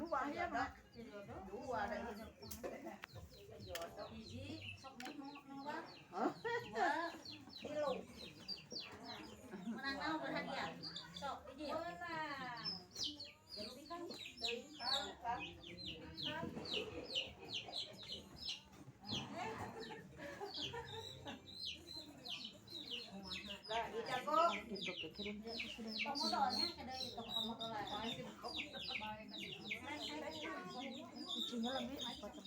Dua ya, Mak. Dua ada ini. Hiji sok nongol. Dua, tilu. Menang naon berhadiah? Sok hiji. Menang. Jalu ikan. Kan. Lah, jago. Gitu ke kirim. Pemodalnya kada itu pemodalan. Kucingnya lebih apa tuh?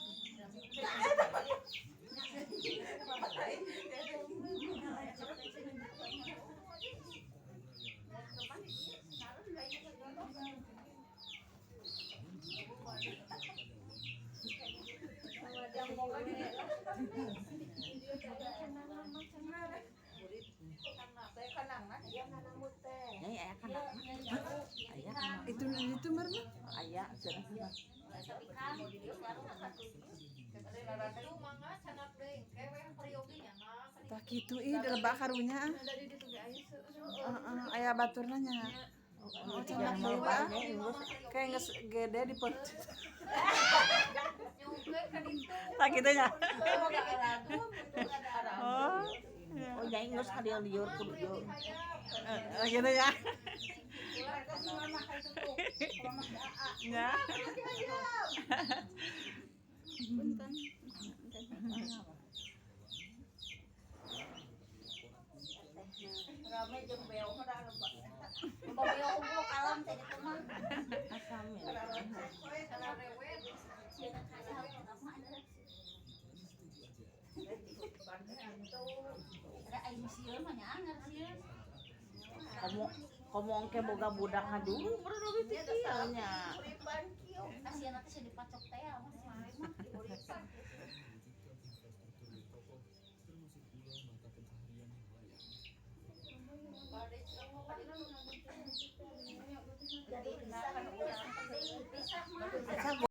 Nyai aya kana. Aya kana. Itu marna. Aya cenah. Ikan, Itu mangga canak deui kewe peryogi nya mah. Tah kitu ih lebak karunya ah. Dari ditu ge aya Heeh, aya baturna nya. Oh, cenah kieu ah. Kayak geus gede di pot. Nyungkeun ka ditu. Tah kitu nya. Oh. Oh, nyai geus ka dieu lieur kudu ieu. Heeh, gitu ya. Ya. Rame jeung beo mah da anu. Beo unggul kalem teh kitu mah. Asam ya. Sieun kasih mah ada. Ada aing sieun mah nya anger sieun. Komo komo engke boga budak ngajuru beureum leuwih ti kieu nya. Uripan kieu. Kasihan teh sieun dipacok teh mah si mah. Uripan. Jadi pisah mah. Asa.